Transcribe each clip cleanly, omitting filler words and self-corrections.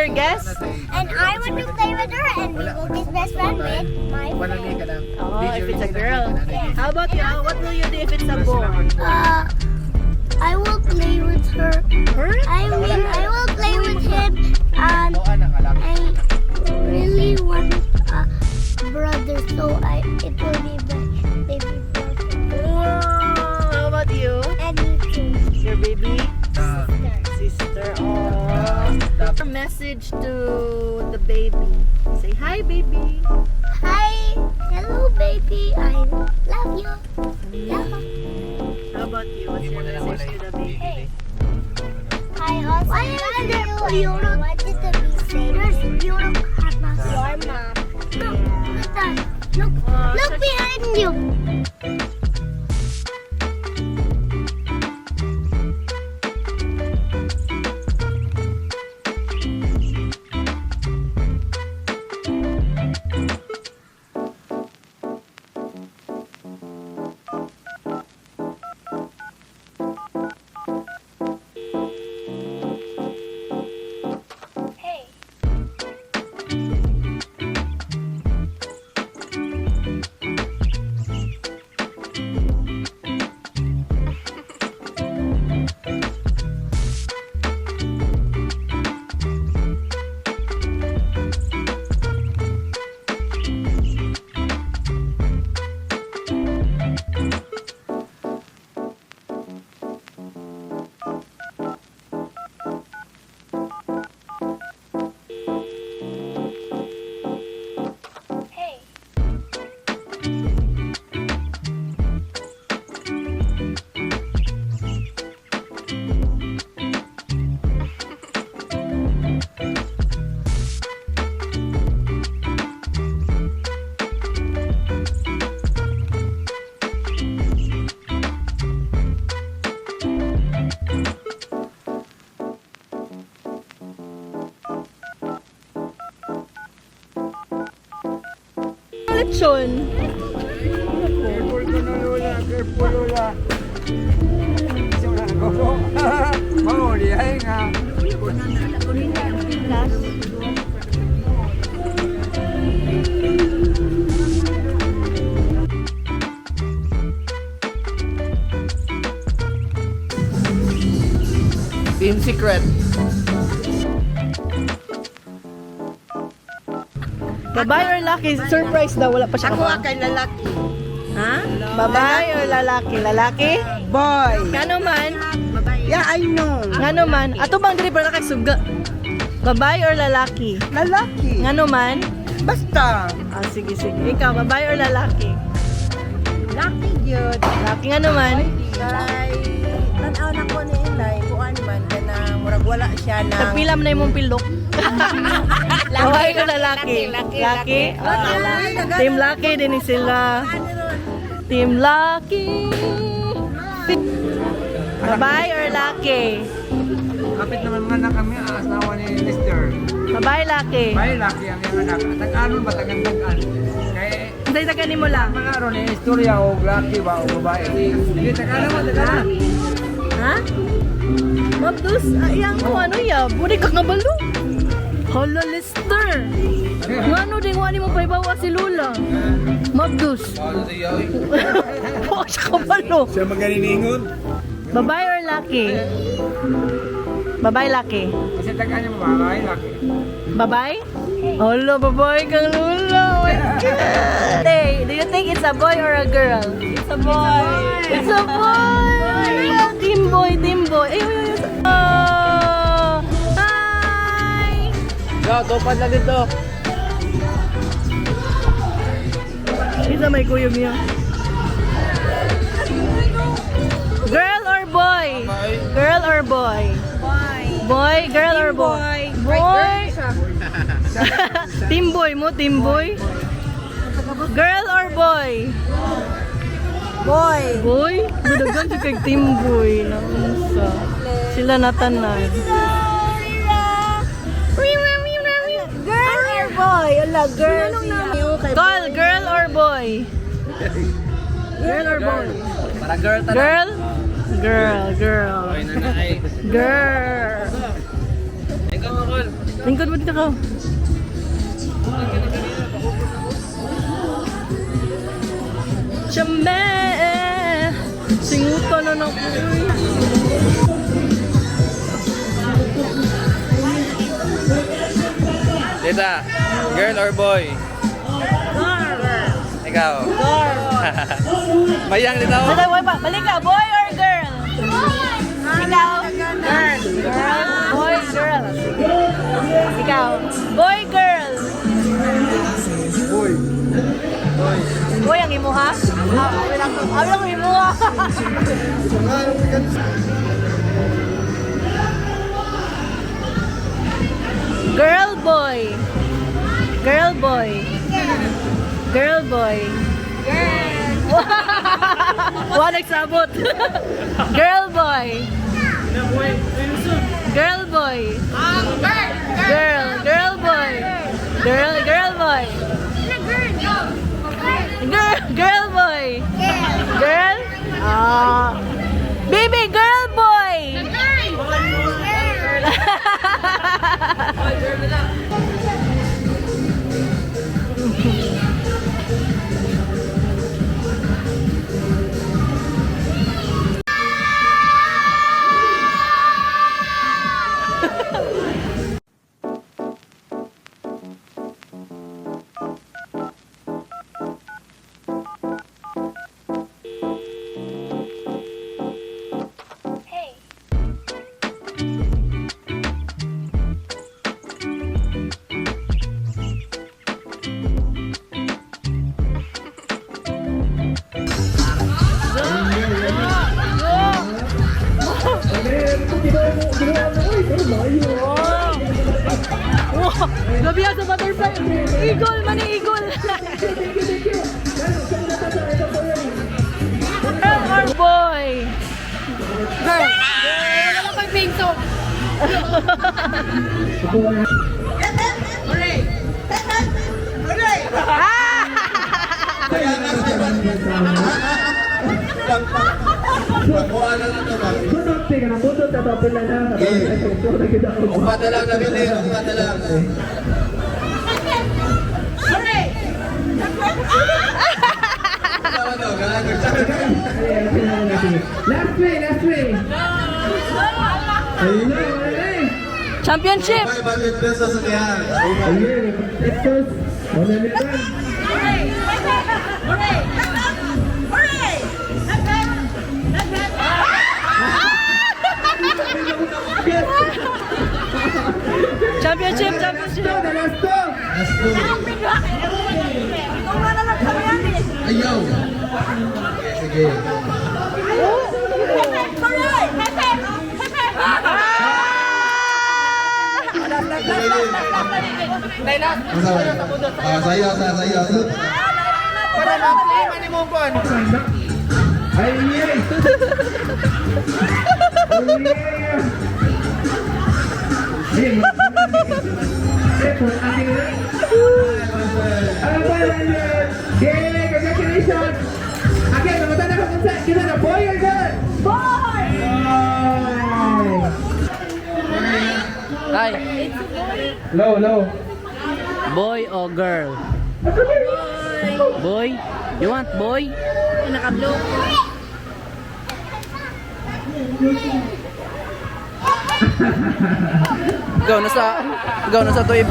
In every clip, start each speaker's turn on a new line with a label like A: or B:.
A: your guess?
B: And I want to play with her and we will be best friend with my friend.
A: Oh, if it's a girl. How about you? What will you do if it's a boy?
B: I will play with her.
A: Her?
B: I mean, I will play with him and I really want a brother, so I it will be my baby brother.
A: Wow. How about you?
B: And me too.
A: Your baby
B: Sister.
A: Sister. Oh. Message to the baby. Say hi, baby.
B: Hi, hello, baby. I love you. Yeah.
A: How about you? What's your message to the baby?
B: I also love you. And I want you to be safe. There's beautiful Your mom. Look, look at that. Look,
A: Oh,
B: look behind you. Hey. Hey.
A: Lechon.
C: Careful ko no, Lola. Careful, Lola. Siya wala nag-go. Mahuli ay nga.
A: Last.
D: Team Secret.
A: Babae or laki? Surprise daw, wala pa siya.
E: Ako kay lalaki.
A: Ha? Babae or lalaki? Lalaki?
E: Boy.
A: Ngano man?
E: Yeah, I know.
A: Ngano man? Ato bang diri para kay suga? Babae or lalaki?
E: Lalaki.
A: Ngano man?
E: Basta.
A: Ah, sige, sige. Ikaw, babae or lalaki?
E: Laki gyud.
A: Lalaki, ngano man?
E: Kay tan-aw na ko ni Inday, kuan man kanang murag wala siya nang
A: Tagpila man na imong pilok. Babae or lalaki? Laki? Laki? Ah, team laki din ni sila. Team laki. Babae or laki?
C: Kapit naman mga anak kami, ang asawa ni Lester.
A: Babae, laki.
C: May laki ang iyang anak. Tag-anon ba, tagan-tagan. Kay
A: Hindi, taga mo lang.
C: mga aron eh, istorya o laki ba o babae. Hindi, tagaan mo, tagaan.
A: Ha? Mabdus, iyang ko ano ya? Budi ka nga balo. Hala, Lester. Ngano din wani mo paibawa si Lola? Mabdus. Wa siya kabalo.
C: Siya magariningon.
A: Babae or laki? Babae, laki.
C: Kasi tagaan niya babae, laki.
A: Babae? Hala, babae kang Lola. Oh my God. Hey, do you think it's a boy or a girl? It's a boy. It's a boy. Team boy, team boy. Ay, ay, ay. Oh. Hi.
D: Go, tupad na dito.
A: Isa may kuyog niya. Girl or boy? Girl or boy?
E: Boy.
A: Boy, girl or boy? Boy. Team boy mo, team boy. Girl or boy?
E: Boy.
A: Boy? Budagan si kag team boy. Naunsa. Sila natanan.
E: Girl or boy? Ala, girl siya.
A: Call, girl or boy? Girl or boy?
D: Para girl tanan.
A: Girl? Girl, girl.
D: Ay, nanay.
A: Girl.
D: Ikaw, Col.
A: Lingkod mo dito ka. Chame! Singutan na ng uy.
D: Tita, girl or boy? Ikaw.
A: Girl.
D: Mayang dito.
A: Balik, boy pa. Balik ka, boy or girl? Ikaw? Girl. Girl. Boy, girl. Ikaw? Boy, girl.
C: Boy.
A: Boy, ang imuha? Ah, ang imuha. Girl, boy. Girl, boy. Girl, boy. Girl. Wa nagsabot. Girl, boy. Girl, boy. Girl, girl, boy. Girl, girl, boy. Girl, girl, boy. Girl? Ah. Baby, girl, boy.
B: Hey.
A: Wow! Gabi sa butterfly. Eagle, mani eagle. Girl or boy? Girl.
E: Wala pang pingso.
D: Upat na lang nabili, upat na lang.
F: Last way, last way. Ayun na, wala na eh.
A: Championship.
G: 500 pesos na yan.
F: Ayun, pesos. 100 lang.
A: Championship, championship.
F: The last two.
G: Last two. Ayaw. Sige. Ah, sayo, sayo, sayo.
D: Para ma-claim ani mo kon.
F: Ay, ay. Ay, Yay! Congratulations! Again, namatay na kung sa kita na boy or girl? Boy!
D: Hi.
F: Low, low.
D: Boy or girl? Boy? You want boy?
E: Naka-blue.
D: Ikaw na sa tuib.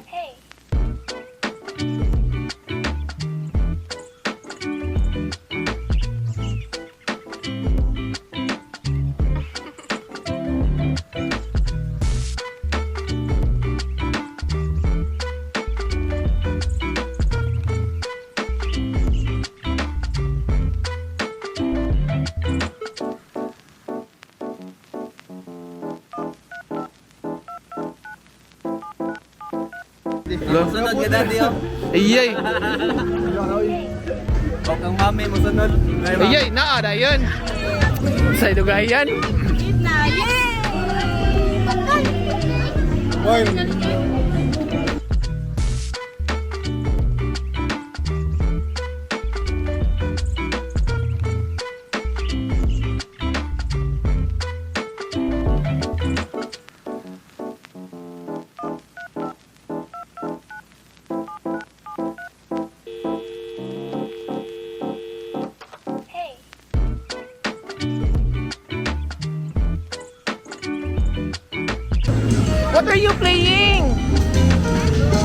B: Hey.
D: Sunod ka daddy oh.
F: Iyay!
D: Ang mami mo sunod.
F: Iyay! Naa na yun! Sa ilugayan!
A: Yay!
G: Boy.
B: Hey.
F: What are you playing?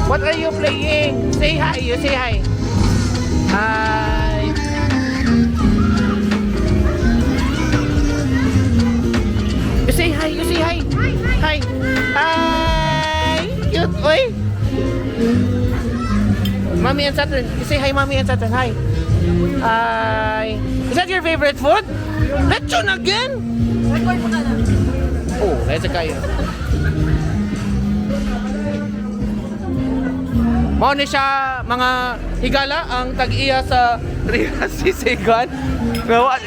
F: What are you playing? Say hi. You say hi. Hi. You say hi. You say hi. Hi. Hi. Cute, oy. Mommy and Saturn. You say hi, Mommy and Saturn. Hi. Hi. Is that your favorite food? Lechon again? Oh, let's kayo. Mao ni siya mga higala ang tag-iya sa Rira Sisigan. Gawa.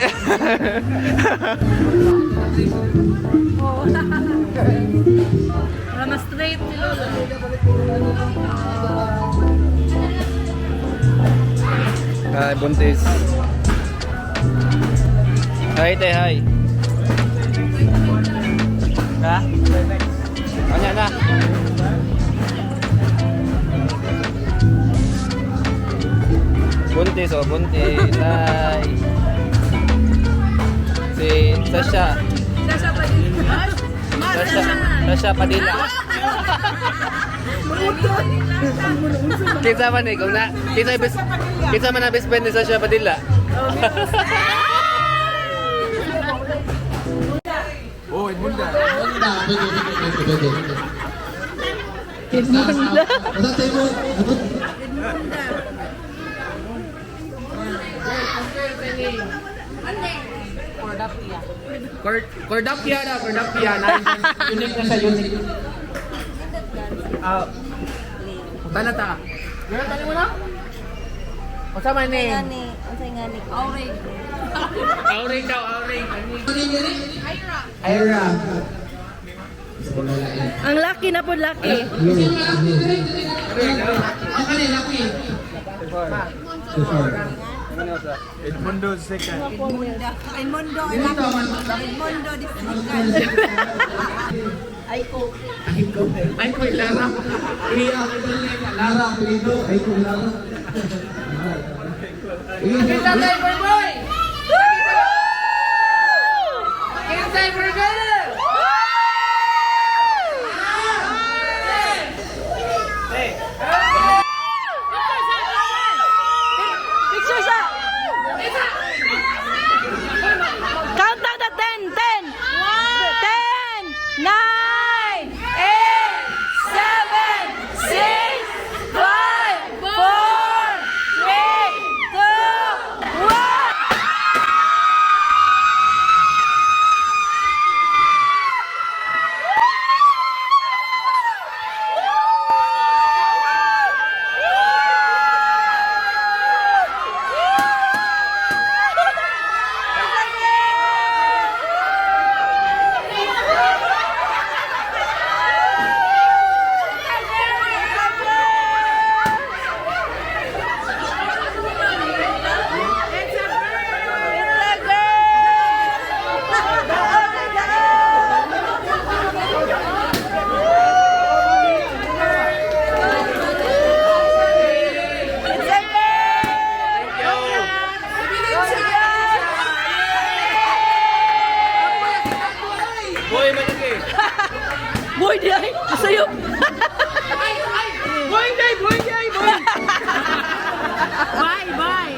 A: Para mas straight si Lola.
D: Hi, buntis. Hi, te, hi. Ha? Ano na? Buntis, oh, buntis. Hi. Si Sasha.
E: Sasha Padilla.
D: Sasha, Sasha Padilla. Kinsa man eh, kung na, kinsa best, kinsa man ang best friend ni Sasha Padilla?
C: Oh, Edmunda.
G: Edmunda. Pwede, pwede, pwede. Edmunda. Basta mo.
F: Cordapia na, Cordapia na. Unique na siya, unique. Ah, tana ta. Girl, tani mo na? Unsa man ni?
E: Ngani, unsay ngani? Auring.
F: Auring daw, auring.
G: Ira.
A: Ang lucky na po, lucky.
G: Ang kani, lucky. Super.
C: Edmundo second.
E: Edmundo, Edmundo di second.
F: Ay, ko Lara.
G: Iya, Lara, apelyido. Ay, kung Lara.
F: Kita tayo, boy, boy! Kita tayo, boy, girl!
A: Picture sa! Count down the 10! 10! 10! 9! 8! 7! 6! 5! 4! 3! 2! 1!
D: Boy, malaki.
A: Boy, di ay! Sayop!
F: Boy, day, boy, day, boy!
A: Bye! Bye!